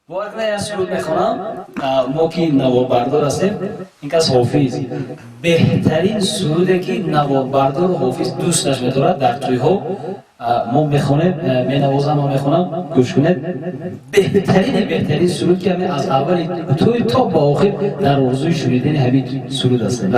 Бовар суруд мехонам, мо ки наворбардор ҳастем, ин кас ҳофиз. Беҳтарин суруде ки наворбардору ҳофиз дӯсташ медорад дар тӯйҳо мо мехонем, менавозам ва мехонам, гӯш кунед. Беҳтарини беҳтарин суруд ки ҳамин аз аввали тӯй то ба охир дар орзуи шунидани ҳамин суруд ҳастем.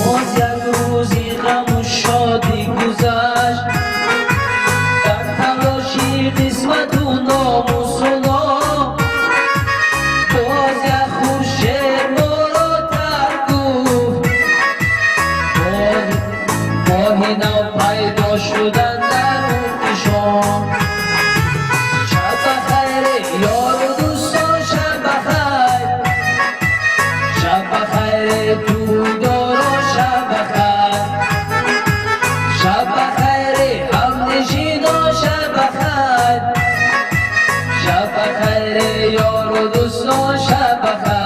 Боз як рӯзи ғаму шодӣ гузашт, дар талоши қисмату номусу ном. Боз як хуршед моро тарк гуфт, боз моҳи нав пайдо шудан дар уфқи шом. Шаб бахайр, ёру дӯстон, шаб бахайр, шаб бахайр, тӯйдоро, шаб бахайр, шаб бахайр, ҳамнишино, шаб бахайр, шаб бахайр, ёру дӯстон, шаб бахайр.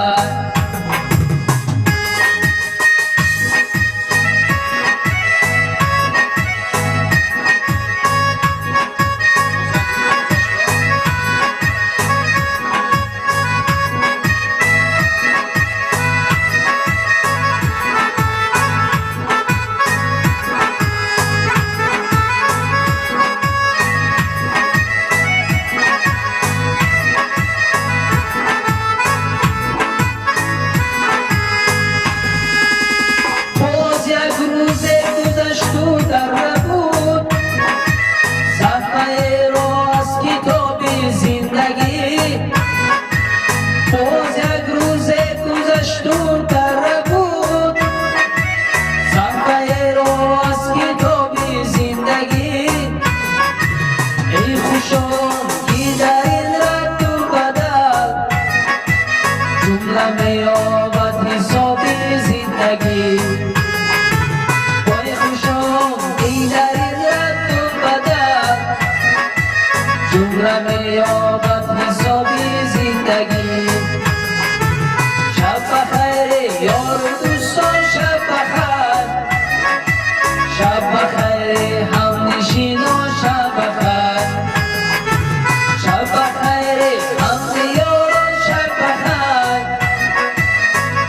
Боз як рӯзе гузашту дар набуд саҳфаеро аз китоби зиндагӣ. Боз як рӯзе гузашту дар набуд саҳфаеро аз китоби зиндагӣ. Эй хушон, ки дар ин радду бадал ҷумла меёбад ҳисоби зиндагӣ. Вой хушон, ки дар ин радду бадал ҷумла меёбад ҳисоби зиндагӣ. Шаб бахайр, ёру дӯстон, шаб бахайр, шаб бахайр, ҳамнишинон, шаб бахайр, шаб бахайр, ҳамдиёрон, шаб бахайр,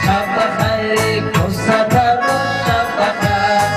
шаб бахайр, косатаро, шаб бахайр.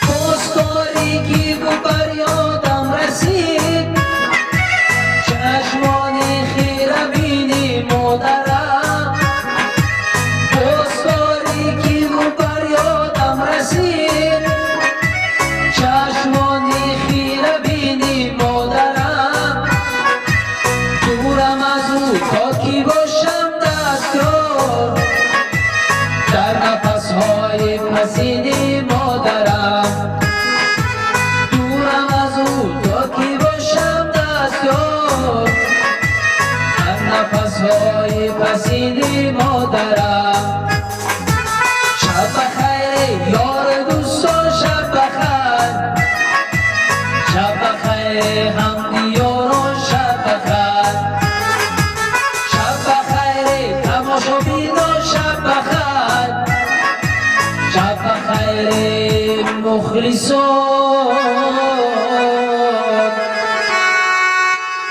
Боз торикиву бар ёдам расид чашмони хирабини модарам. Боз торикиву бар ёдам расид чашмони хирабини модарам. Дурам аз ӯ то ки бошам дастёр дар нафасҳои пасини модарам. Дурам аз ӯ то ки бошам дастёр дар нафасҳои пасини модарам. Шаб бахайр, ёру дӯстон, шаб бахайр, шаб бахайр, ҳамдиёрон, шаб бахайр, шаб бахайр, тамошобинон, шаб бахайр, шаб бахайр, мухлисон,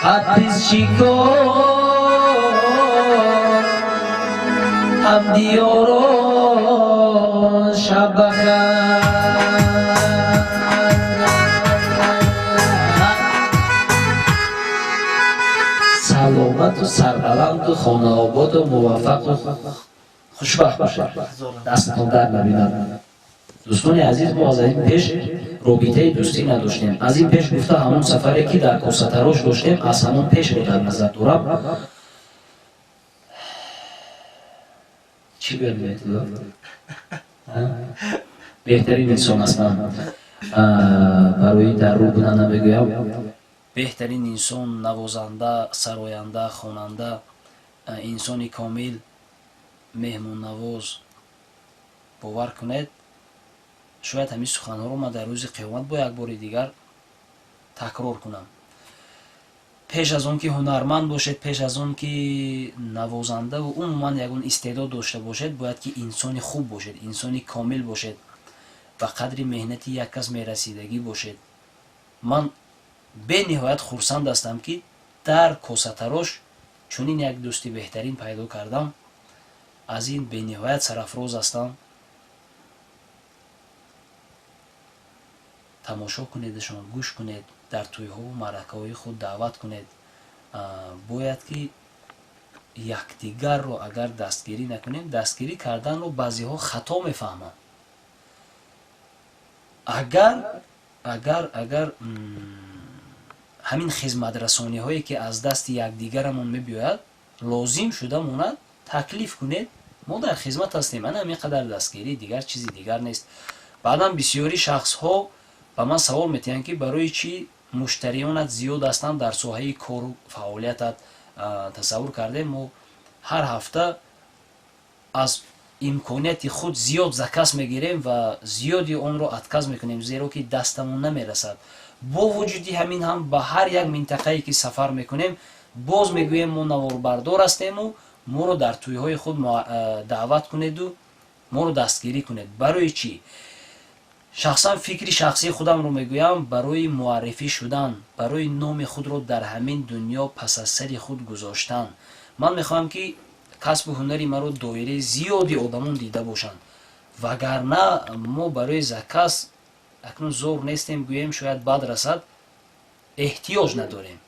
подписчикон, ҳамдиёрон, шаб бахайр. Сарбаланду хонаободу муваффақу хушбахт бошед. Дастатон дард набинад. Дӯстони азиз, мо аз ин пеш робитаи дӯстӣ надоштем. Аз ин пеш гуфта, ҳамон сафаре ки дар Косатарош доштем, аз ҳамон пешро дар назар дорам. Чӣ гӯям, Иноятулло? Беҳтарин инсон ҳастам. Барои дар рӯ будан намегӯям. Беҳтарин инсон, навозанда, сароянда, хонанда, инсони комил, меҳмоннавоз. Бовар кунед, шояд ҳамин суханҳоро ман дар рӯзи қиёмат бо як бори дигар такрор кунам. Пеш аз он ки ҳунарманд бошед, пеш аз он ки навозандаву умуман ягон истеъдод дошта бошед, бояд ки инсони хуб бошед, инсони комил бошед, ба қадри меҳнати як кас мерасидагӣ бошед. Ман бениҳоят хурсанд ҳастам, ки дар Косатарош чунин як дӯсти беҳтарин пайдо кардам. Аз ин бениҳоят сарафроз ҳастам. Тамошо кунедашон, гӯш кунед, дар тӯйҳову маъракаҳои худ даъват кунед. Бояд ки якдигарро агар дастгирӣ накунем, дастгирӣ карданро баъзеҳо хато мефаҳманд. Агар ҳамин хизматрасониҳое ки аз дасти якдигарамон мебиёяд, лозим шуда монад, таклиф кунед, мо дар хизмат ҳастем. Ана ҳамин қадар дастгирӣ, дигар чизи дигар нест. Баъдан бисёри шахсҳо ба ман савол метиҳанд, ки барои чӣ муштариёнат зиёд ҳастанд дар соҳаи кору фаъолиятат. Тасаввур кардем, мо ҳар ҳафта аз имконияти худ зиёд заказ мегирем ва зиёди онро отказ мекунем, зеро ки дастамон намерасад. Бо вуҷуди ҳамин ҳам ба ҳар як минтақае ки сафар мекунем, боз мегӯем, мо наворбардор ҳастему моро дар тӯйҳои худ даъват кунеду моро дастгирӣ кунед. Барои чӣ? Шахсан фикри шахсии худамро мегӯям: барои муаррифӣ шудан, барои номи худро дар ҳамин дунё пас аз сари худ гузоштан. Ман мехоҳам, ки касбу ҳунари маро доираи зиёди одамон дида бошанд, вагарна мо барои заказ акнун зор нестем, гӯем шояд бад расад, эҳтиёҷ надорем,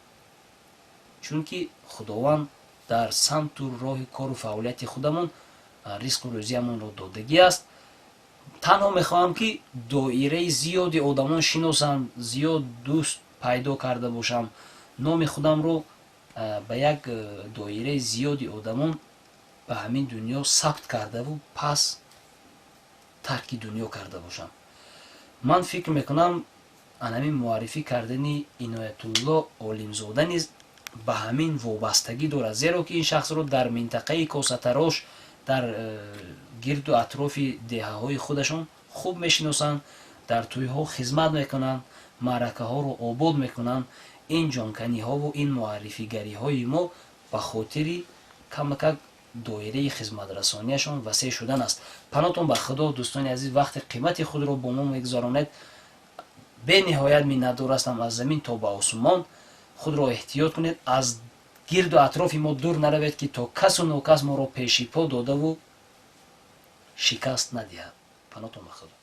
чунки Худованд дар самту роҳи кору фаъолияти худамон ризқу рӯзиямонро додагӣ аст. Танҳо мехоҳам, ки доираи зиёди одамон шиносам, зиёд дӯст пайдо карда бошам, номи худамро ба як доираи зиёди одамон ба ҳамин дунё сабт кардаву пас тарки дунё карда бошам. Ман фикр мекунам, анамин муаррифӣ кардани Иноятулло Олимзода низ ба ҳамин вобастагӣ дорад, зеро ки ин шахсро дар минтақаи Косатарош, дар гирду атрофи деҳаҳои худашон хуб мешиносанд, дар тӯйҳо хизмат мекунанд, маъракаҳоро обод мекунанд. Ин ҷонканиҳову ин муаррифигариҳои мо ба хотири камакак доираи хизматрасонияшон васеъ шудан аст. Панотон ба Худо, дӯстони азиз, вақти қимати худро бо мо мегузаронед. Бениҳоят миннатдор ҳастам аз замин то ба осумон. Худро эҳтиёт кунед, аз гирду атрофи мо дур наравед, ки то касу нокас моро пешипо додаву шикаст надиҳад. Панотон ба Худо.